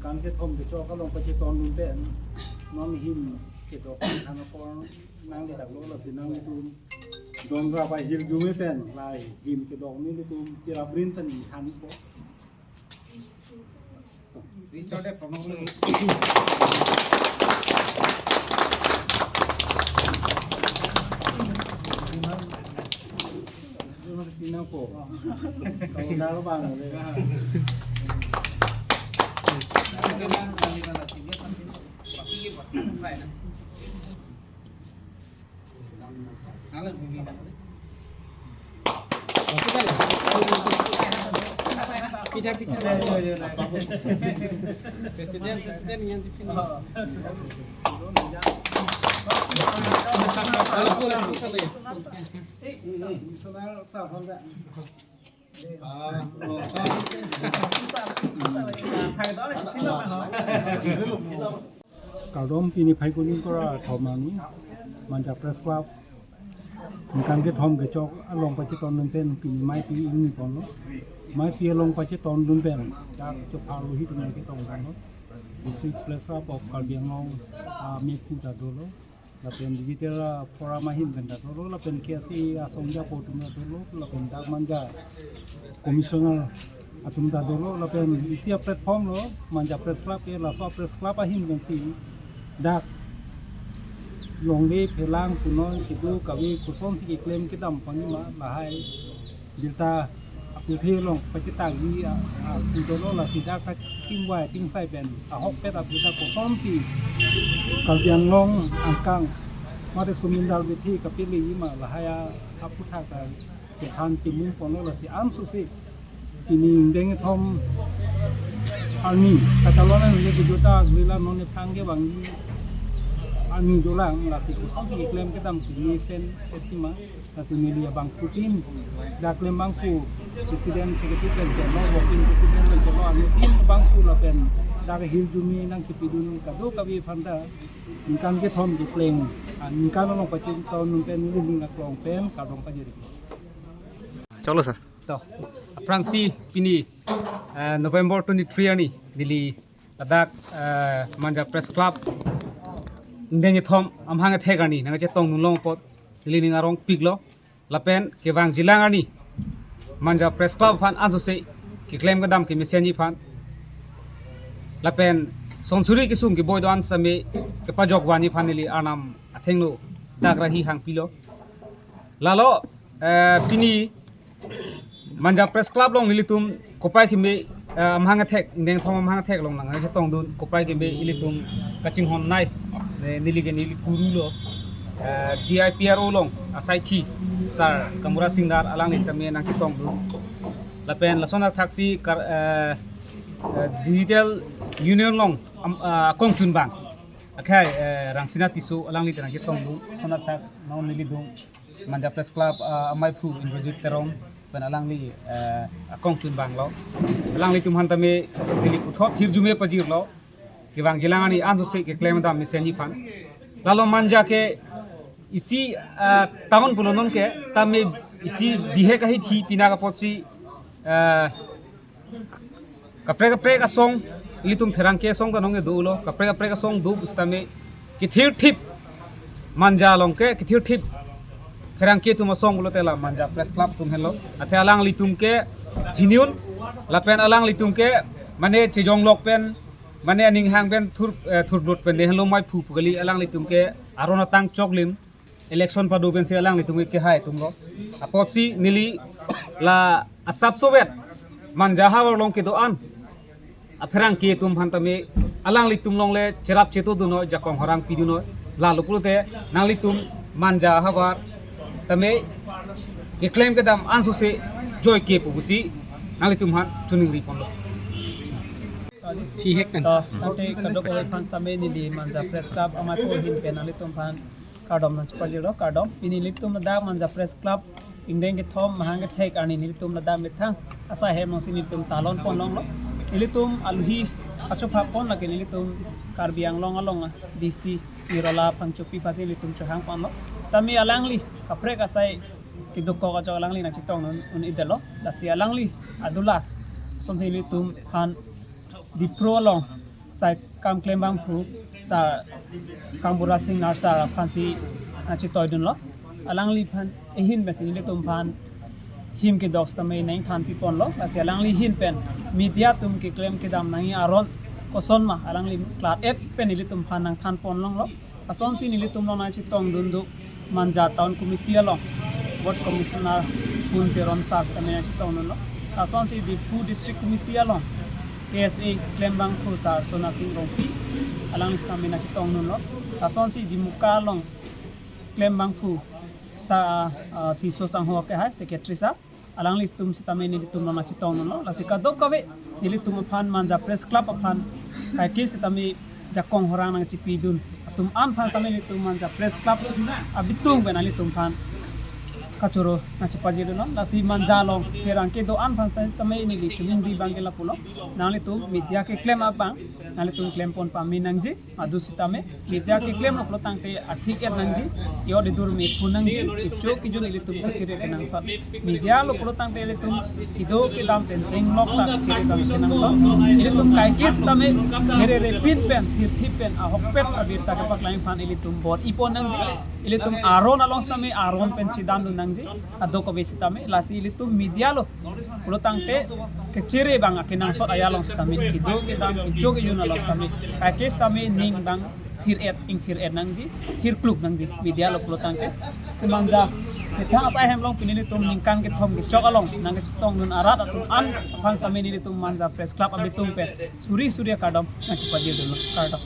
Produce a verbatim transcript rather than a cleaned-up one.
Ningkan kethom kechok along pachetondun pen non him kedok than apor nangkethaklo, lasi nanglitum don rap ahirjume pen la him kedok nelitum cherap rin ta ningthanpo. Pita, pita. Presiden, presiden yang dipilih. Kalau pulang, kita lihat. Kardom, pini Phaikuni kora thom arni Manja Press Club ningkan kethom kechok along pachetondun pen pini maipi ingniponlo. Maipi along pachetondun pen dak chopha luhi tum nangketongponlo. District Press Club of Karbi Anglong, ah, mephu ta dolo. Lapen digital, ah, forum ahin pen ta dolo, lapen K S A asong japo atum ta dolo, lapen dak Manja Commissioner atum ta dolo, lapen isi a-platform lo, Manja Press Club ke, laso a-Press Club ahin pensi dak longle phelang punoi kedo kave kosonsi keklem kedam panima lahai birta aputhe along pachetangji a, a, pu dolo, lasi dak kachingvai chingsai pen ahokpet abirta kosonsi Karbi Anglong angkang mate sumindar bethe kapelejima lahai a, aphuthak ta kethan chimungponlo, lasi ansose pini ingdeng kethom arni katalon neli kejota grila non ephrang kevangji arni dolang, lasi kosonsi keklem kedam kemesen etima. Lasi neli abangphutin dak klem bangphu, President, Secretary pen chelo, Working President pen chelo, anuttin bangphu lapen dak ahirjume nangkepidun kadokave aphanta ningkan kethom keklem, ah, ningkan along pachetondun pen neli ning aklong pen kardom pajirlo. Choklo sir. To, aphrangsi pini, eh, November twenty-three arni, neli ladak, eh, Manja Press Club ingdeng kethom amahang kethek arni nangkachetongdun long apot neli ning arongpiklo. Lapen kevangjilang arni Manja Press Club aphan ansose keklem kedam kemesenji aphan, lapen sonsuri kesung keboi do-an sitame kepajok vanji aphan neli Arnam athengno dak rahi hangpilo. Lalo, eh, pini Manja Press Club along nelitum kopai keme, eh, amahang kethek, ingdeng kethom amahang kethek along nangkachetongdun, kopai keme ilitum kachinghon nei, eh, neli ke neli kurulo, eh, D I P R O along asaikhi Sir Kamura Singdar, alangli sitame nangchetongdun. Lapen lason athaksi kar, eh, eh, Digital Union along am, ah, akongchunbang akhai, eh, Rangsina Tisso, alangli ta nangchetongdun. Lason athak non neli adung Manja Press Club, ah, amaiphu Indrajit Teron pen alangli, eh, akongchunbanglo. Alanglitum aphan tame neli puthot hirjume pajirlo. Kevangjilang arni ansose keklem kedam mesenji aphan. Lalo Manja ke isi, ah, town pulo non ke, tame isi bihek ahithi pinaka apotsi, ah, kaprek kaprek asong, ilitum pherangke asong ta nonke dolo, kaprek kaprek asong do pusitame kethirthip Manja along ke, kethirthip pherangke atum asong pulote la Manja Press Club atum henlo. Athe alanglitum ke genuine, lapen alanglitum ke mane chejonglok pen, mane aning hang pen thur, eh, thurlut pen le henlo maiphu pu kali, alanglitum ke aron atang choklim, election pado pensi alanglitum ke kehai atumlo. Apotsi neli la asapsovet Manja havar along kedo-an apherangke atum aphan tame alanglitum along le cherap chetongdun noi, jakong horang pidun noi. Lalo pulote nanglitum Manja havar tame keklem kedam ansose joike pu pusi nanglitum aphan choningriponlo. Thihek pen. To, sate kadokave aphan sitame neli Manja Press Club amaiphu ahin pen nanglitum aphan kardom nangchepajirlo, kardom. Pini nelitum ladak Manja Press Club ingdeng kethom mahang kethek arni nelitum ladak methang asai hem alongsi nelitum talonpon longlo. Nelitum aluhi achophapon lake nelitum Karbi Anglong along D C Nirola Phangchopi aphansi nelitum chohangponlo. Sitame alangli kaprek asai kedokok ajok alangli nangchetongdun un-edetlo. Lasi alangli adola asonsi nelitum aphan Dipro along Sai kam klembangphu sar Kangbura Singnar sar aphansi nangchetoidunlo. Alangliphan ahin pensi nelitum aphan him kedok sitame nangthanpiponlo. Lasi alangli ahin pen media atum keklem kedam nangji aron kosonma alangli klar-et pen nelitum aphan nangthanponlonglo. Lasonsi nelitum along nangchetongdun do Manja Town Committee along Ward Commissioner Pun Teron sar sitame nangchetongdunlo. Lasonsi Diphu District Committee along K S A klembangphu sar Sona Sing Rongpi, alangli sitame nangchetongdunlo. Lasonsi Dimukar along klembangphu sar, ah, Tisso Sangho ke hai Secretary sar, alanglitum sitame nelitum along nangchetongdunlo. Lasi kadokave nelitum aphan Manja Press Club aphan kaike sitame jakong horang nangchipidun atum an aphan sitame nelitum Manja Press Club abitung pen nanglitum aphan kachoro nangchipajirdunlo. Lasi Manja along pherangke do-an aphan sitame neli choningri abang ke lapulo, nanglitum media keklem abang nanglitum klempon pame nangji. Adu sitame media keklem lo pulo tangte athir-et nangji, ijat idur me phu nangji, kecho kejun ilitum kachere kenangsot. Media lo pulo tangte ilitum kedo kedam pen chenglok ta kachere abang kenangsot. Ilitum kaike sitame rere pin pen thirthip pen ahokpet abirta kepaklang aphan ilitum bor-ipon nangji. Ilitum aron along sitame aron pen chedandun nangji. Kadokave sitame lasi ilitum media lo pulo tangte kachere abang akenangsot aja along sitame, kedo kedam kecho kejun along sitame, kaike sitame ning abang thir-et, ingthir-et nangji, thirkluk nangji media lo pulo tangte. Si Manja methang asai hem along pini nelitum ningkan kethom kechok along nangkachetongdun arat atum an aphan sitame nelitum Manja Press Club abitung pen suri suri akardom nangchipajirdunlo, kardom.